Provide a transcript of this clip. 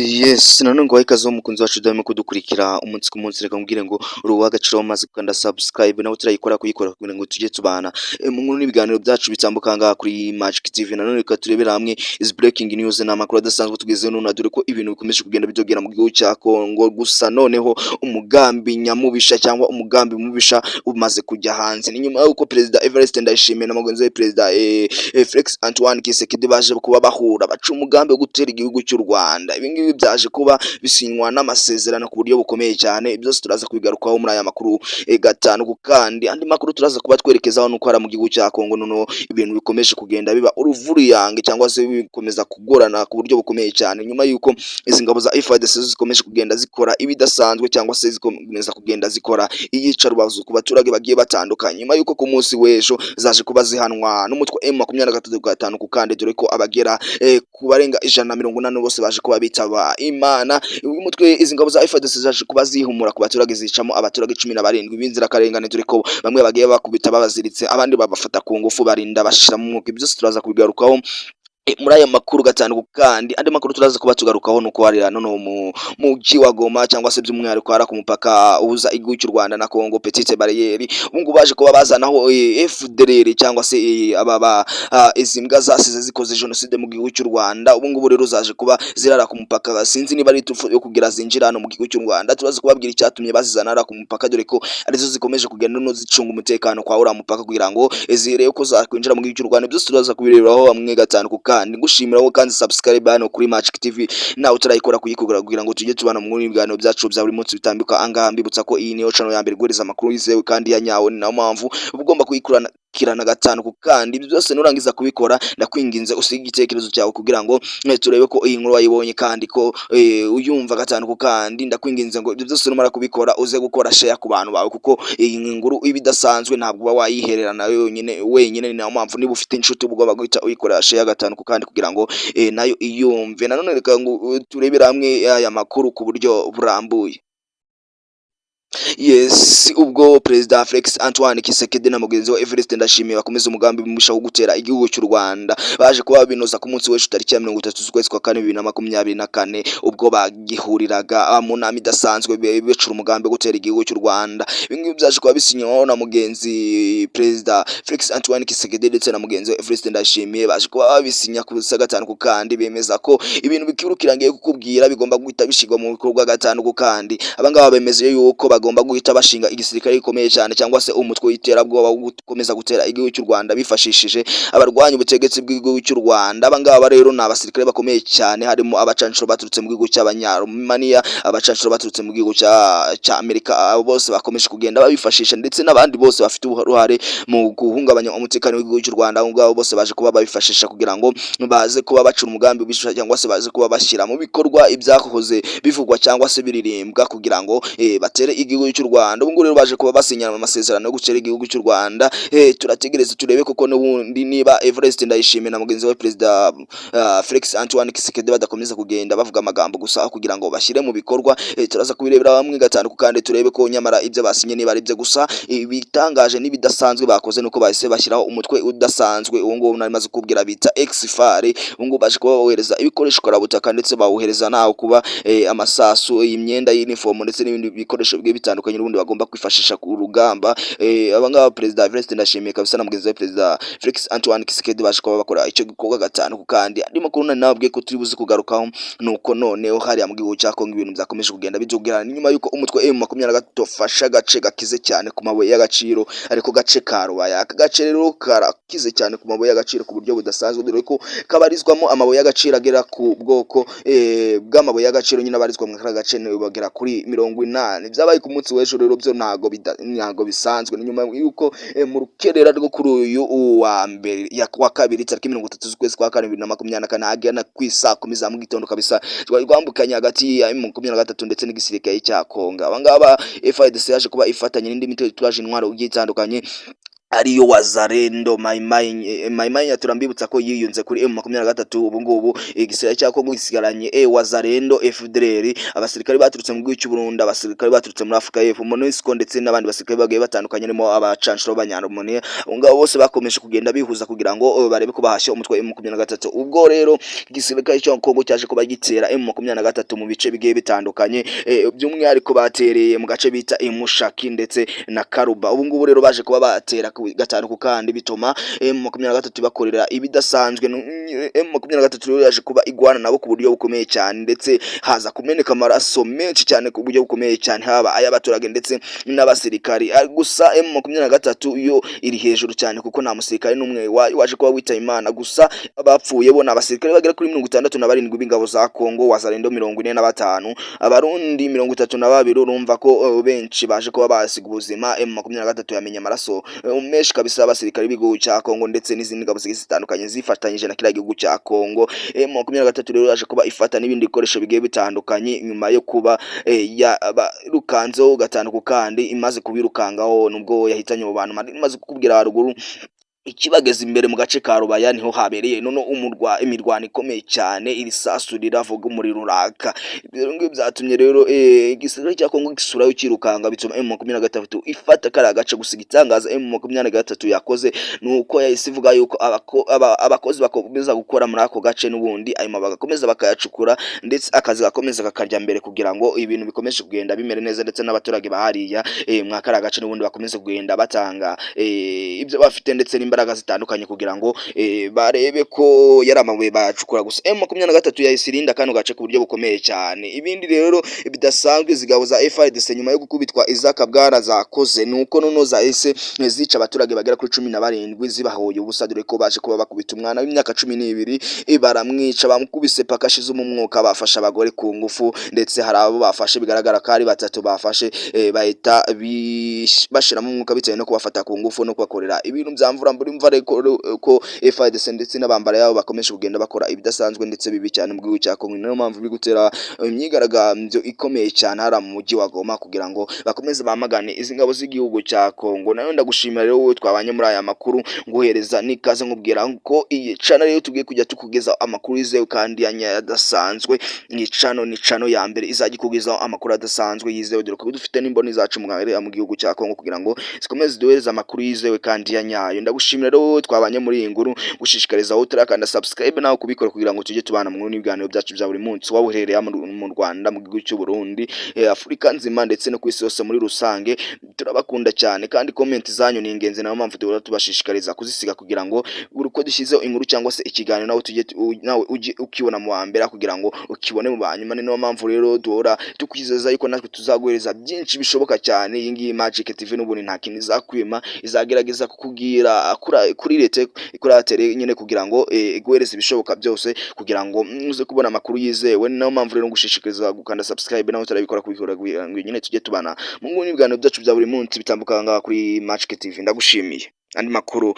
Yes, nanone ngo ikaze umukunzi wacu udahwema kudukurikira umunsi ku munsi. Reka nkubwire ngo uri uw'agaciro, wamaze gukanda subscribe, nawe turayikora kuyikora kugira ngo tujye tubana mu nkuru n'ibiganiro byacu bitambuka ngaha kuri Magic TV. Nanone reka turebere hamwe izi breaking news, ni amakuru adasanzwe tugezeho none, dore ko ibintu bikomeje kugenda bidogera mu gihugu cya Congo. Gusa noneho umugambi nyamubisha cyangwa umugambi mubisha umaze kujya hanze, ni nyuma y'uko Perezida Evariste Ndayishimiye na mugenzi we Perezida Felix Antoine Tshisekedi baje kuba bahura, baca umugambi wo gutera igihugu cy'u Rwanda. Ibi ngibi byaje kuba bisinywa n'amasezerano ku buryo bukomeye cyane. Byose turaza kubigarukaho muri aya makuru gatanu ku kandi. Andi makuru turaza kuba twerekezaho nuko hari mu gihugu cya Congo noneho ibintu bikomeje kugenda biba uruvuriyange cyangwa se bikomeza kugorana ku buryo bukomeye cyane, nyuma y'uko izi ngabo za FARDC zikomeje kugenda zikora ibidasanzwe cyangwa se zikomeza kugenda zikora iyicarubozo ku baturage bagiye batandukanye, nyuma y'uko ku munsi w'ejo zaje kuba zihanwa n'umutwe M23 gatanu ku kandi, dore ko abagera ku barenga 180 bose baje kuba bitaba Imana. Uyu mutwe, izi ngabo za FARDC zaje kuba zihumura ku baturage, zicamo abaturage 17 b'inzirakarengane, dore ko bamwe bagiye bakubita babaziritse, abandi babafata ku ngufu, barinda bashiramo umwuka. Byose turaza kubigarukaho muri aya makuru gatanu. Kandi andi makuru turaza kuba tugarukaho nuko hariya noneho mu mujyi wa Goma, cyangwa se by'umwihariko hariya ku mupaka uhuza igihugu cy'u Rwanda na Congo, Petite Barriere, ubu ngubu baje kuba bazanaho FDLR cyangwa se aba ba izi mbwa zasize zikoze jenoside mu gihugu cy'u Rwanda. Ubu ngubu rero zaje kuba zirara ku mupaka, sinzi niba ari iturufu yo kugira zinjira hano mu gihugu cy'u Rwanda. Turaza kubabwira icyatumye bazizana hariya ku mupaka, dore ko arizo zikomeje kugenda no zicunga umutekano kwa uriya mupaka kugira ngo zirebe ko zakwinjira mu gihugu cy'u Rwanda. Byose turaza kubireberaho hamwe gatanu ku kandi. Ngushimira wowe kandi subscribe hano kuri Magic TV, nawe utarayikora kuyikora kugira ngo tujye tubana mu biganiro byacu bya buri munsi bitambika angaha. Mbibutsa ko iyi niyo channel ya mbere guhereza amakuru yizewe kandi ya nyawo, ni nayo mpamvu uba ugomba kuyikurana kirana gatanu ku kandi. Ibyo byose nurangiza kubikora, ndakwinginze usige igitekerezo cyawe kugira ngo turebe ko iyi nkuru wayibonye kandi ko uyumva gatanu ku kandi. Ndakwinginze ngo ibyo byose numara kubikora uze gukora share ku bantu bawe, kuko iyi nkuru iba idasanzwe, ntabwo uba wayihererana yonyine wenyine. Ni nayo mpamvu niba ufite inshuti uba ugomba guhita uyikorera share gatanu ku kandi kugira ngo nayo iyumve. Nanone reka ngo turebere hamwe aya makuru ku buryo burambuye. Yes, ubwo Perezida Felix Antoine Tshisekedi na mugenzi we Evariste Ndayishimiye bakomeza umugambi mubisha wo gutera igihugu cy'u Rwanda, baje kuba binoza ku munsi w'ejo tariki ya 30 z'ukwezi kwa kane 2024, ubwo bagihuriraga mu nama idasanzwe bicura umugambi wo gutera igihugu cy'u Rwanda. Ibi ngibi byaje kuba bisinywaho na mugenzi Perezida Felix Antoine Tshisekedi ndetse na mugenzi we Evariste Ndayishimiye. Baje kuba babisinya ku busa gatanu ku kandi, bemeza ko ibintu bikurikira ngiye kukubwira bigomba guhita bishyirwa mu bikorwa gatanu ku kandi. Abangaba bemeze yuko bagomba guhita bashinga igisirikare gikomeye cyane cyangwa se umutwe w'iterabwoba wo gukomeza gutera igihugu cy'u Rwanda bifashishije abarwanya ubutegetsi bw'igihugu cy'u Rwanda. Abangaba rero ni abasirikare bakomeye cyane, harimo abacanshuro baturutse mu gihugu cy'Abanyarumaniya, abacanshuro baturutse mu gihugu cya Amerika. Abo bose bakomeje kugenda babifashisha, ndetse n'abandi bose bafite uruhare mu guhungabanya umutekano w'igihugu cy'u Rwanda. Abo ngabo bose baje kuba babifashisha kugira ngo baze kuba bacura umugambi w'ibisha cyangwa se baze kuba bashyira mu bikorwa ibyahoze bivugwa cyangwa se biririmbwa kugira ngo batere igihugu cy'u Rwanda. Ubu ngubu rero baje kuba basinyana amasezerano yo gutera igihugu cy'u Rwanda. Turategereza turebe koko n'ubundi niba Evariste Ndayishimiye na mugenzi we Perezida Felix Antoine Tshisekedi badakomeza kugenda bavuga amagambo gusa aho kugira ngo bashyire mu bikorwa. Turaza kubirebera hamwe gatanu kandi turebe ko nyamara ibyo basinye niba ari byo. Gusa ibitangaje n'ibidasanzwe bakoze nuko bahise bashyiraho umutwe udasanzwe, uwo nguwo nari maze kubwira bita Ex-FAR. Ubu ngubu baje kuba bohereza ibikoresho karabutaka, ndetse bawuhereza naho kuba amasasu, imyenda y'uniform ndetse n'ibindi bikoresho bigiye bitandukanye n'ubundi bagomba kwifashisha ku rugamba. Aba ngaba Perezida Evariste Ndayishimiye kabisa na mugenzi we Perezida Felix Antoine Tshisekedi baje kuba bakora icyo gikorwa gatanu. Kandi andi makuru nari nababwiye ko turi buze kugarukaho nuko noneho hariya mu gihugu cya Kongo ibintu byakomeje kugenda bidugira, nyuma yuko umutwe M23 ufashe agace gakize cyane ku mabuye y'agaciro, ariko gace ka Rubaya. Aka gace rero karakize cyane ku mabuye y'agaciro ku buryo budasanzwe, dore ko kabarizwamo amabuye y'agaciro agera ku bwoko bw'amabuye y'agaciro nyine abarizwa muri aka gace bagera kuri 80. Byabaye ku munsi w'ejo rero byo ntago bisanzwe, ni nyuma yuko mu rukerera rwo kuri uyu wa mbere ya wa kabiri tariki 30 z'ukwezi kwa kane 2024, ahagana ku isaa 10 za mu gitondo kabisa, twari rwambukanye hagati ya M23 ndetse n'igisirikare cya Kongo. Aba ngaba FARDC yaje kuba ifatanya n'indi mitwe yitwaje intwaro igiye itandukanye. Ariyo Wazalendo Maimai. Maimai Nyatura, mbibutsa ko yiyunze kuri M23. Ubu ngubu igisirikare cya Kongo gisigaranye Wazalendo, FDLR, abasirikare baturutse mu gihugu cy'u Burundi, abasirikare baturutse muri Afurika y'Epfo, MONUSCO, ndetse n'abandi basirikare bagiye batandukanye, harimo abacanshuro b'Abanyarumoni. Abo ngabo bose bakomeje kugenda bihuza kugira ngo barebe ko bahashya umutwe wa M23. Ubwo rero igisirikare cya Kongo cyaje kuba gitera M23 mu bice bigiye bitandukanye, by'umwihariko batereye mu gace bita Imushaki ndetse na Karuba. Ubu ngubu rero baje kuba batera gatanu ku kandi, bituma M23 bakorera ibidasanzwe. M23 rero yaje kuba igwana nabo ku buryo bukomeye cyane, ndetse haza kumeneka amaraso menshi cyane ku buryo bukomeye cyane, haba ay'abaturage ndetse n'abasirikari. Gusa M23 yo iri hejuru cyane, kuko nta musirikare n'umwe waje kuba witaba Imana. Gusa abapfuye bo ni abasirikare bagera kuri 67 b'ingabo za Kongo, Wazalendo 45, Abarundi 32. Urumva ko benshi baje kuba basiga ubuzima. M23 yamenye amaraso menshi kabisa y'abasirikare b'igihugu cya Kongo ndetse n'izindi ngabo zigiye zitandukanye zifatanyije na kiriya gihugu cya Kongo. M23 rero yaje kuba ifata n'ibindi bikoresho bigiye bitandukanye nyuma yo kuba yabarukanzeho gatanu ku kandi. Imaze kubirukangaho, nubwo yahitanye abo bantu imaze kukubwira haruguru, ikibageza imbere mu gace ka Rubaya niho habereye none umurwa imirwano ikomeye cyane. Iri sasu riravuga, umuriro uraka. Ibyo ngibyo byatumye rero igisirikare cya Kongo gisurayo kirukanga, bituma M23 ifata kariya gace. Gusa igitangaza M23 yakoze ni uko yahise ivuga yuko abakozi bakomeza gukora muri ako gace n'ubundi ayo mabuye bagakomeza bakayacukura, ndetse akazi gakomeza kakarya mbere, kugira ngo ibintu bikomeze kugenda bimere neza, ndetse n'abaturage bahariya mwa kariya gace n'ubundi bakomeze kugenda batanga ibyo bafite ndetse n'imbaraga zitandukanye kugira ngo barebe ko yari amabuye bayacukura. Gusa M23 yahise irinda kano gace ku buryo bukomeye cyane. Ibindi rero bidasanzwe izi ngabo za FARDC nyuma yo gukubitwa izakabwara zakoze, ni uko noneho zahise zica abaturage bagera kuri 17 zibahoye ubusa, dore ko baje kuba bakubita umwana w'imyaka 12, baramwica, bamukubise paka ashize umwuka. Bafashe abagore ku ngufu, ndetse hari abo bafashe bigaragara ko ari batatu bafashe, bahita bashiramo umwuka bitewe no kubafata ku ngufu no kubakorera ibintu bya mvura mburi. Mva ko FARDC ndetse n'abambara yabo bakomeje kugenda bakora ibidasanzwe ndetse bibi cyane mu gihugu cya Kongo. Niyo mpamvu biri gutera imyigaragambyo ikomeye cyane hariya mu mujyi wa Goma, kugira ngo bakomeze bamagane izi ngabo z'igihugu cya Kongo. Nayo ndagushimira rero wowe twabanye muri aya makuru, nguhereza n'ikaze, nkubwira ko iyi channel rero tugiye kujya tukugeza amakuru yizewe kandi ya nyayo adasanzwe. Ni channel, ni channel ya mbere izajya ikugezaho amakuru adasanzwe yizewe, dore ko dufite n'imboni zacu mu gihugu cya Kongo kugira ngo zikomeze ziduhereze amakuru yizewe kandi ya nyayo. Ndagushimira rero wowe twabanye muri iyi nkuru, gushishikariza wowe utarakanda subscribe nawe kubikora, kugira ngo tujye tubana mu nkuru n'ibiganiro byacu bya buri munsi, waba uherereye mu Rwanda, mu gihugu cy'u Burundi, Afurika nzima ndetse no ku isi yose muri rusange. Turabakunda cyane kandi comment zanyu ni ingenzi, nayo mpamvu duhora tubashishikariza kuzisiga, kugira ngo buri uko dushyizeho inkuru cyangwa se ikiganiro nawe tujye nawe ujye ukibona mu wa mbere, kugira ngo ukibone mu ba nyuma. Ni niyo mpamvu rero duhora tukwizeza yuko natwe tuzaguhereza byinshi bishoboka cyane. Iyi ngiyi Magic TV n'ubundi nta kintu izakwima, izagerageza kukubwira kuri leta, kuri atere nyine, kugira ngo iguhereze ibishoboka byose kugira ngo uze kubona amakuru yizewe. Ni nayo mpamvu rero ngushishikariza gukanda subscribe nawe utarabikora, kubikora kugira ngo nyine tujye tubana mu nkuru n'ibiganiro byacu bya buri munsi bitambuka ngaha kuri Magic TV. Ndagushimiye, andi makuru.